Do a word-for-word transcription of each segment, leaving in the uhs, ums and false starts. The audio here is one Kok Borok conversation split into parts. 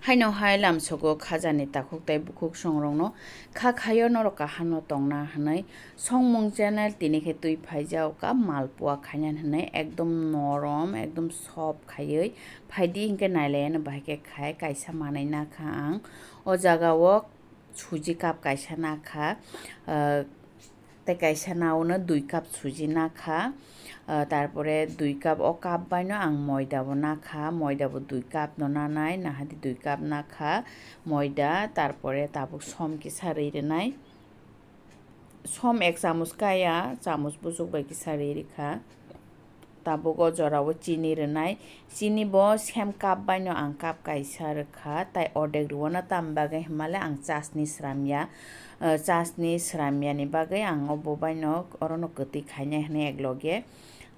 Haino hai lamsogo khajani takhuk tei bukhuk songrokno kha khaio norok kaham no tongna hwnwi Songmung channel tini khe twi phaijao ka malpua khaina hwnwi ekdom norom ekdom soft khaiwi phaidi hinkhe nailaiano bahai khe khai kaisa manwi nakha ang o jaga o suji cup kaisa nakha, ah, tei kaisa naono dui cup suji nakha, ah, tarpore dui cup o cup baino ang moida bo nakha, moida bo dui cup no nanai, nahadi dui cup nakha moida, tarpore tabuk som kisa rwi rwnai, som ek chamus kaya, chamus buchuk bai kisa rwi rwkha. Tabuk o jora o chini rwnai, chini bo same cup baino ang cup kaisa rwkha, tai ordek rwano, tamni bagwi hwnmale ang chasni sramya, ah, chasni sramyani bagwi ang obo baino orono kwtwi khainai hwnwi ekloge,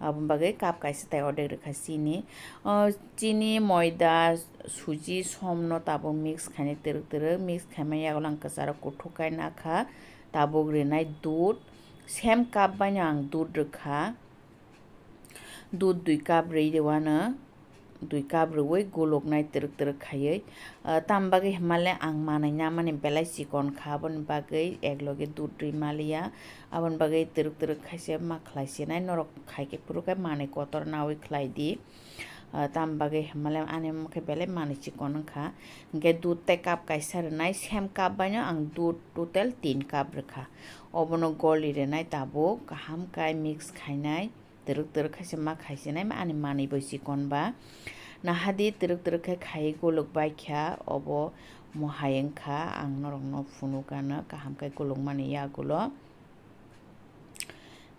aboni bagwi cup kaisa tai ordek rwkha chini. O chini, moida, suji, somno tabuk mix khainai twrwk twrwk, mix khaimani yagulo ang kwcharo kuthuk kai nakha, tabuk rwnai dudh, same cup baino ang dudh rwkha. Dudh dui cup rwi rwano, dui cup rwui guluknai twrwk twrwk khaiwi. Ah, tamni bagwi hwnmale ang manwi namani belai chikon kha, aboni bagwi ekloge dudh rwi maliya, aboni bagwi twrwk twrwk khaise ma khlai sinai, norok khaikhe phuru khe manwi kotor nawi khlai di. Ah, tamni bagwi hwnmale ani omo khe belai manwi chikon wngkha, hinkhe dudh tei cup kaisa rwnai, same cup baino ang dudh total tin cup rwkha, obono goli rwnai tabuk kaham kai mix khainai. Twrwk twrwk khaise ma khaisinai, ani manwi bo chikon ba. Nahadi twrwk twrwk khe khaiwi guluk baikha, obo mohai wngkha, ang norokno phunukgano kaham khe gulukmani yagulo.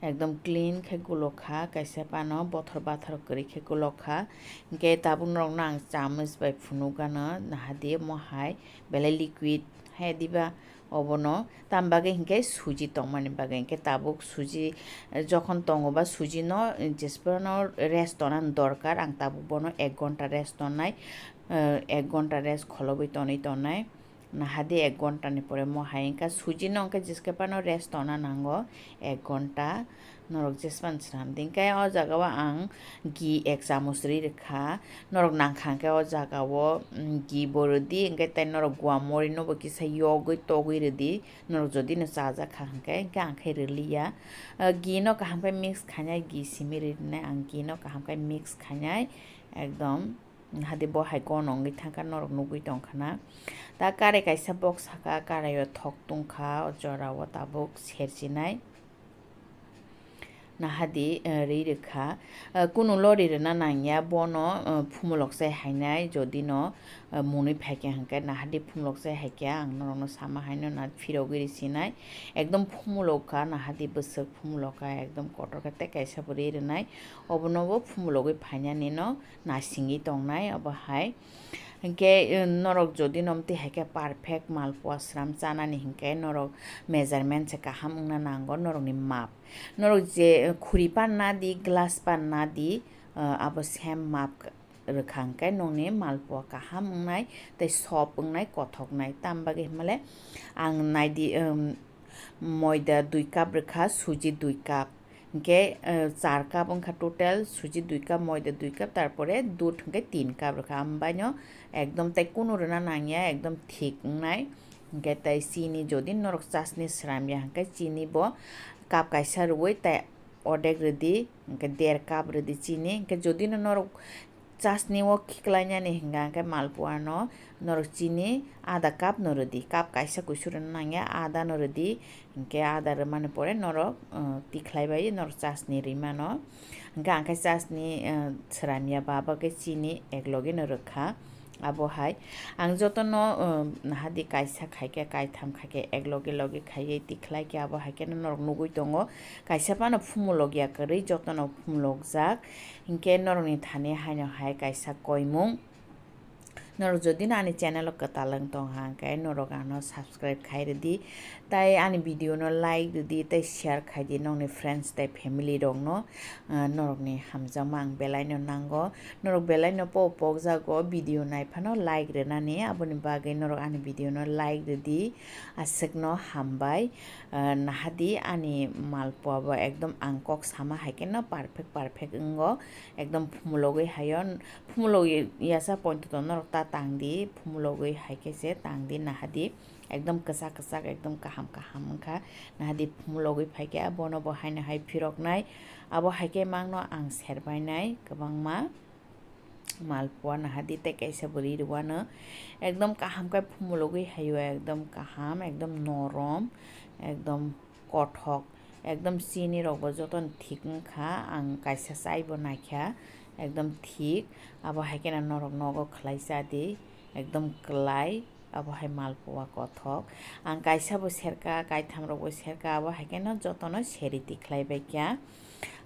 Ekdom clean khe gulukha, kaisa phano bothor bathor kwrwi khe gulukha. Hinkhe tabuk norokno ang chamus bai phunukgano, nahadi mohai belai liquid hai diba. Obono tamni bagwi hinkhe suji tongmani bagwi, hinkhe tabuk suji, eh, jokhon tongo ba sujino, eh, jesphano rest tonani dorkar, ang tabuk bono ek ghonta rest tonnai, eh, ek ghonta rest kholobwi tonwi tonnai. Nahadi ek ghonta ni pore mohai wngkha, sujino hinkhe jeske phano rest tonna nango ek ghonta. Norok jespan sram di. Hinkhe o jaga o ang ghee ek chamus rwi rwkha. Norok nangkha hinkhe o jaga o, mm, ghee bo rwdi, hinkhe tei norok guamori no bo kisa yogwi togwi rwdi. Norok jodi no chajak kha hinkhe, hinkhe ang khe rwliya. Ah, ghee no kaham khe mix khainai, ghee simi rwi rwnai, ang ghee no kaham khe mix khainai ekdom. Hadi bo hai gono wngwi thangkha, norok nugwi tongkha na. Ta karai kaisa box saka, karai o thok tungkha, o jora o tabuk serchinai. Nahadi, eh, rwi rwkha. Eh, kunu lori rwna nangya, bono, eh, phumulok se hainai, jodi no, eh, munwi phaikha hinkhe nahadi phumulok se haikha, ang norokno sama haino na phirogwi rwsinai. Ekdom phumulok kha, nahadi bwswk phumulok kha, ekdom kotor khe tei kaisa bo rwi rwnai. Obono bo phumulogwi phainani no nasingwi tongnai obo hai. Hinkhe, eh, norok jodi no mtwi hai khe perfect malpua sram chanani hinkhe norok measurement se kaham wngna nango, norokni map. Norok je, eh, khuri pan na di, glass pan na di, eh, abo same map rwkha hinkhe nokni malpua kaham wngnai tei soft wngnai, kothoknai. Tamni bagwi hwnmale ang naidi, um, moida dui cup rwkha, suji dui cup. Hinkhe, eh, char cup wngkha total, suji dui cup, moida dui cup, tarpore dudh hinkhe tin cup rwkha. Ambaino ekdom tei kunu rwna nangya, ekdom thik wngnai. Hinkhe tei chini, jodi norok chasni sramya hinkhe chini bo cup kaisa rwui tei odek rwdi, hinkhe der cup rwdi chini. Hinkhe jodi no norok chasni o khiklainani hinkha hinkhe malpua no norok chini ada cup no rwdi, cup kaisa kuisu rwna nangya, ada no rwdi, hinkhe ada rwmani pore norok, uh, tikhlai bai norok chasni rwi mano. Hinkhe ang khe chasni, uh, sramya ba, abo khe chini ekloge no rwkha. Abo hai ang jotono, uh, nahadi kaisa khaikhe, kaitham khaikhe, ekloge loge khaiwi tikhlai khe, abo hai kheno norok nugui tongo. Kaisa phano phumulok ya kwrwi, jotono phumulokjak. Hinkhe norokni thani haino hai kaisa koimung. Norok jodi no ani channel o kwtal wng tong ha, hinkhe norok ano subscribe khai rwdi, tai ani video no like rwdi, tai share khai di nokni friends tai family rok no. Ah, norokni hamjakma ang belai no nango, norok belai no po pokjago video nai phano like rwnani, aboni bagwi norok ani video no like rwdi, aswk no hambai. Ah, nahadi ani malpua bo ekdom ang kok sama hai kheno perfect perfect wngo, ekdom phumulogwi haio. Phumulok yasa pointo to norok ta tangdi, phumulogwi hai khe se tangdi, nahadi ekdom kwchak kwchak, ekdom kaham kaham wngkha, nahadi phumulogwi phaikhe abono bo haino hai phiroknai, abo hai khe mangno ang serbainai kwbangma malpua, nahadi tei kaisa bo ri rwano, ekdom kaham khe phumulogwi haio, ekdom kaham, ekdom norom, ekdom kothok, ekdom chini rokbo jotono thik wngkha, ang kaisa chaibo naikha, ekdom thik. Abo hai kheno norok nogo khlai cha di, ekdom kwlai, abo hai malpua kothok. Ang kaisa bo serka, kaitham rokbo serka, abo hai kheno jotono seri tikhlai bai kha.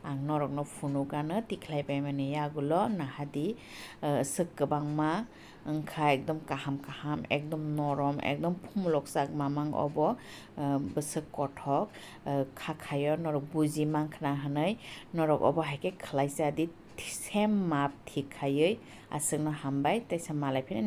Ang norokno phunukgano tikhlai bai mani yagulo, nahadi, eh, swk kwbangma wngkha, ekdom kaham kaham, ekdom norom, ekdom phumulokjak mamang obo, eh, bwswk kothok, eh, kha khaio norok buji mankha hwnwi norok obo hai khe khlai cha di, same map thik khaiwi. Aswkno hambai, teisa malai phino.